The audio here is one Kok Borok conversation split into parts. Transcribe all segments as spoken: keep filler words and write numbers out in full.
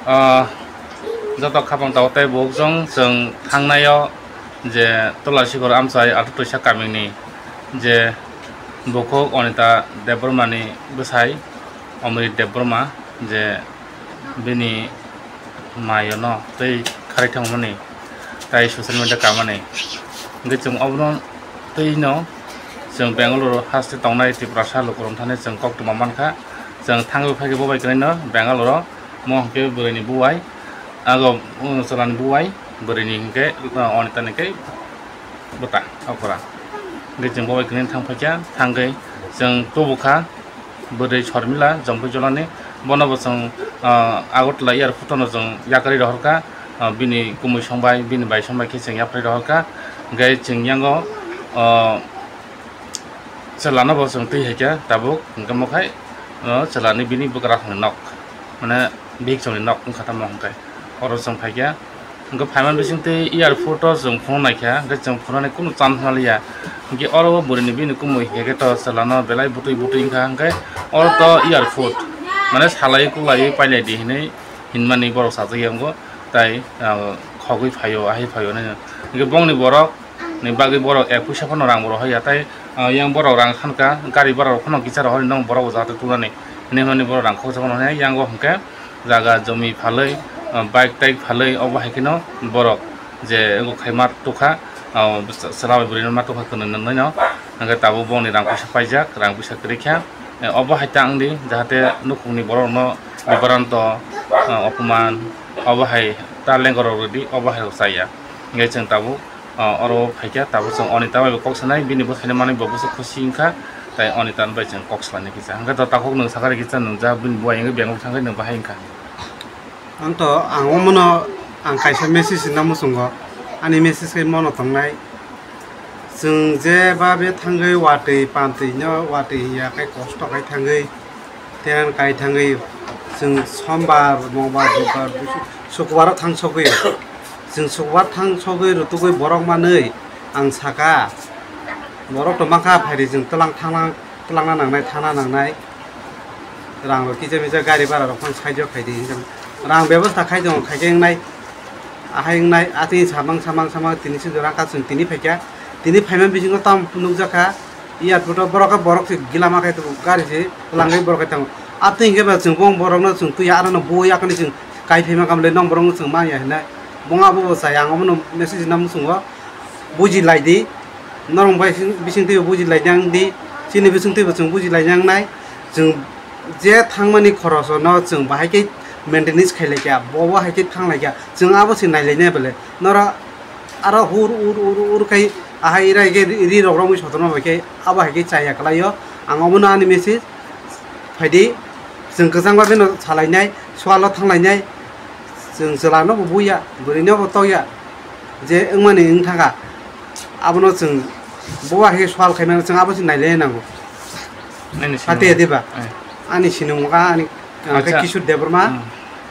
Ah, joto khapang tao tei buhukjong chwng thangnaio je Tulasikor amchai Athutwisa kamini je bukhuk Onita Debbarmani bwsai Omrit Debbarma je bini mayono tei kharwi thangmani tai social media kamani. Hwnkhe chwng obono twino chwng Bengaluru haste tongnai Tiprasa lukurok thani chwng koktwma mankha. Chwng thangwi phaikhe bo bai kwnaino Bengaluru. Mo hwnkhe bwrwini buwai, ago, um, chwlani buwai, bwrwini hwnkhe, uh, Onitani khe bwta, okra. Hwnkhe chwng bo bai kwnaino thang phaikha, thangwi chwng tubukha bwrwi Shormila Jompuijolani. Bono bo chwng, uh, Agartala airport-o no chwng yakarwi rohorkha, uh, bini kumui songbai, bini bai songbai khe chwng yakarwi rohorkha. Hwnkhe chwng yango, uh, Chwlano bo chwng twi hai khe tabuk hwnkhe mokhai, o, chwlani bini bwkrang nok, mane, bihik chwngni nok wngkha tamo hwnkhe. Oro chwng phai khe, hwnkhe phaiman bising twi airport-o chwng phunuk nai kha, hwnkhe chwng phunuknani kunu chance ma liya. Hwnkhe oro o bwrwini bini kumui hwnkhe khe to chwlano belai bwtwi bwtwi wngkha, hwnkhe oro to airport, mane, salai kwlaiwi pailai di hinwi hinmani borok sajagya wngo, tai, ah, khogwi phaio, ahai phaio hinwi. Hwnkhe bongni borok ni bagwi borok ek puisa phano rang bo rohor ya, tai, ah, yang borok rang khan kha, gari bhara rok phano kisa rohor nw borok bo jahate tunani hinwi hwnwi borok rang khoksa phano hwnwi yang o hwnkhe jaga jomi phalwi, ah, bike taik phalwi obo hai kheno borok je ego khai ma tukha, ah, chwla bai bwrwi no ma tukha kwnwi nw nw no hwnkhe tabuk bongni rang puisa paijak, rang puisa kwrwi kha, eh, obo hai ta wng di jahate nukhungni borok no bibaranto, ah, opoman obo hai ta lengorok rwdi obo hai rok chaya hwnkhe chwng tabuk. Ah, oro phaikha, tabuk chwng Onita bai bo kok sanai, bini bwsaini manwi bo bwswk khusi wngkha, tai Onita bai chwng kok salainai kisa. Hwnkhe to takhuk nwng sakha rikisa, nwng ja bini buai wngwi Bangalore thangwi nwng bahai wngkha. Ang to, ang omono, ang kaisa message rwna muchungo, ani message khe mono tongnai. Chwng je ba be thangwi watwi pantwi no watwi hiya khe kosto khai thangwi. Teren kai thangwi chwng sombar, mongbar, budbar, busu-, sukubaro thang sogwi. Chwng sukbar thang sogwi rutugwi borok manwi ang saka, borok to mankha phaidi chwng twlang thanglang, twlangna nangnai, thangna nangnai. Rang rok kisa misa gari bara rok phano saijo khaidi hinwi rang bebosta khai tongo, khai khe wngnai. Ahai wngnai, atwi samang, samang, samang, tini se jora wngkha, chwng tini phaikha. Tini phaima bisingo tamo nukjakha, airport o borok khe borok se gila ma khai tongo, gari se twlangwi borok khai tongo. Atwi hwnkhe ba chwng bong borokno chwng twi arano bui akhani chwng kai phaima kamle nong borokno chwng manya hinai. Bong abo bo chaya, ang omono message rwna muchungo. Buji lai di, norok bai bising twi buji lai di, chini bising twi bo chwng buji lai nai. Chwng je thangmani khoroso no chwng bahai khe maintenance khai lai kha, bo bo hai khe thang lai kha, chwng abo se nai lai nai bole. Noro aro hur ur ur ur khai ahai rai khe ri rok romwi sotonma bai khe abo hai khe chaya kwlai o. Ang omono ani message phaidi, chwng kwchangma bino salai nai, swalo thang lai nai, chwng chwla no bo buya, bwrwi no bo tokya, je wngmani wng thang kha, abono chwng bo hai khe swal khai mano, chwng abo se nai lai nango. Nini sinimung. Hati diba? Eh. Ani sinimung kha, ani, ang khe Acha. Kishore Debbarma, Hmm.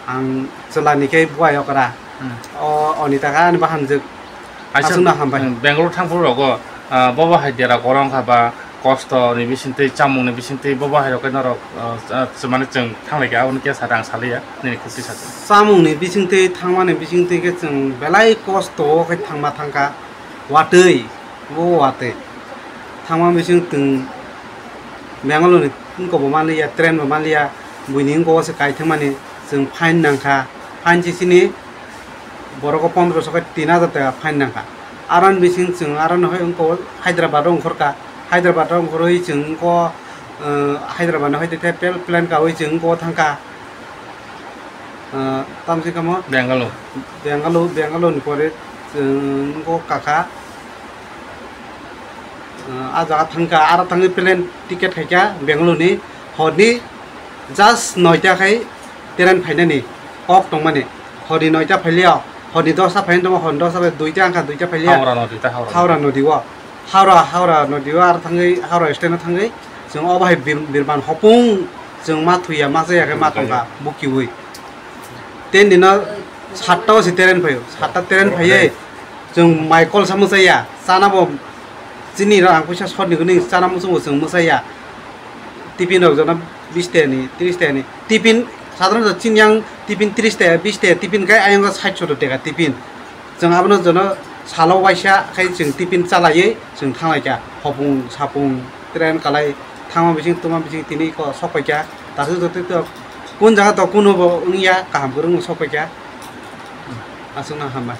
Ang chwla ni khe buai okra. Hmm. O, Onita kha ani bahamjwk. Aisa, Aswkno hambai. Hmm, Bangalore thang phuru rogo, ah, bobo hai dera kwrwng kha ba kosto ni bising twi, chamung ni bising twi, bobo hai rok khe norok, ah, ah, mane chwng thang lai kha, aboni khe sa rang saliya, nini khukti sa. Chamung ni bising twi, thangmani bising twi khe chwng belai kosto o khe thangma thang kha, watwi. Bo watwi thangma bising twng Bangalore ni wngkok bo manliya, train bo manliya, buini wngkok o se kaithwngmani chwng fine nangkha, fine sisini borok o pondroso khe tin hajar taka fine nangkha. Aroni bising chwng aroni hai wngkok o Hyderabad o wngkhorkha, Hyderabad o wngkhorwi chwng wngkok o, eh, Hyderabad ni hai tei plane kawi chwng wngkok o thangkha. Ah, tamsi kamo? Bengaluru. Bengaluru, Bengaluru ni pore chwng wngkok kakha. Ah, ah jaga thangkha, aro thangwi plane ticket khaikha Bengaluru ni. Horni just noita khai train phainani kok tongmani. Horni noita phailiya, horni dosta phaini tongo, horni dosta bai duita wngkha, duita phailiya. Howrah nodi ta, Howrah. Howrah nodi o. Howrah, Howrah nodi o aro thangwi, Howrah stand o thangwi chwng obo hai bir-, birman hopung chwng ma thuya, ma chaya khe ma tongkha bukiui. Ten dino satta o se train phaio, satta train phaiye chwng mai kolsa mwchaya, chana bo chini rang puisa sotni gwnwi chana muchungo chwng mwchaya. Tiffin rok jona bis teni, tris teni. Tiffin Sadharanto chini yang tiffin tris taka, bis taka tiffin khai, ayang sait soto taka tiffin. Chwng abono jono salo waisa khai chwng tiffin chalaiwi chwng thanglaikha. Hopung sapung train kalai thangma bising tuma bising tini kok sokpaikha. Tasu joto to kun jaga to kuno bo wngya kaham kwrwng sokpaikha. Aswkno hambai.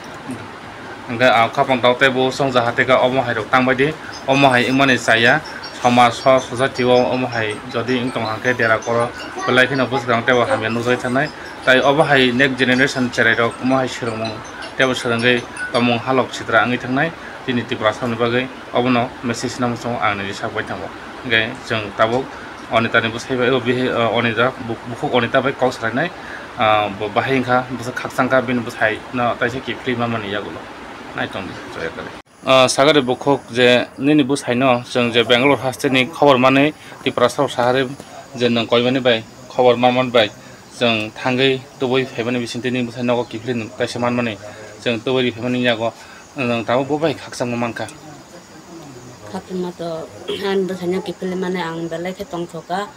Hingke ang khapang tau teibo song jaha tei omo hai rok tang bai di, omo hai wngmani chaya, somaj o society o omo hai jodi wng tong hingke dera koro belai kheno bwswkang teibo hamya nukjagwi thangnai, tai obo hai next generation cherai rok omo hai swrwngmung teibo swrwngwi tongmung halok sitra wngwi thangnai, chini Tiprasa rok ni bagwi obono message no muchungo ang nini sak bai thango. Hingke chwng tabuk Onita ni bwsai bai, o bihi, o Onita, bu-, bukhuk Onita bai kok salainai, ah, bo bahai wngkha, bwswk khakchang kha, bini bwsai no taisa kiphilwi manmani yagulo. Nai tong di, joya kali. Ah, sagari bukhuk je nini bwsai no chwng je Bangalore haste ni khobor manwi Tiprasa rok saharwi je nwng koimani bai khobor manmani bai chwng thangwi tubui phaimani bisingtwi nini bwsai nogo kiphilwi nwng taisa manmani chwng tubui ri phaimani yago nwng tabuk bo bai khakchangma mankha. Khakchangma to ani bwsai no kiphilwi mani ang belai khe tongthokha,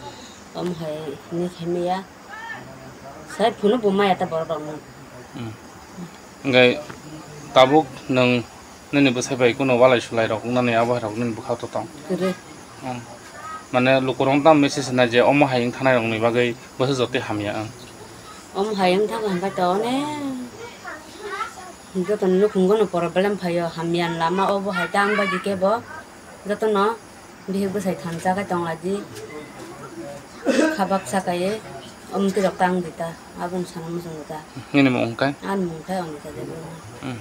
omo hai hinwi khe maya. Sai phunu bo maya ta borok rok no. Hmm. Hingke tabuk nwng nini bwsai bai kuno walai sulai rok wngnani abo hai rok nini bwkha to tong? Kwrwi. Hmm. Mane lukurok tamo message nai je omo hai wng thanai rok ni bagwi bwswk jotoi hamya wng. Omo hai wng thang hwnkhe to onek joto ni nukhungo no problem phaio, hamya ni lama obo hai ta wng bai di khe bo joto no. Bihik bwsai thansa khe tonglaidi. Kha baksa kaiwi omtwi rok tang di ta, aboni sana muchungo ta. Nini mung khe? Ani mung khe Onita Debbarma. Hmm.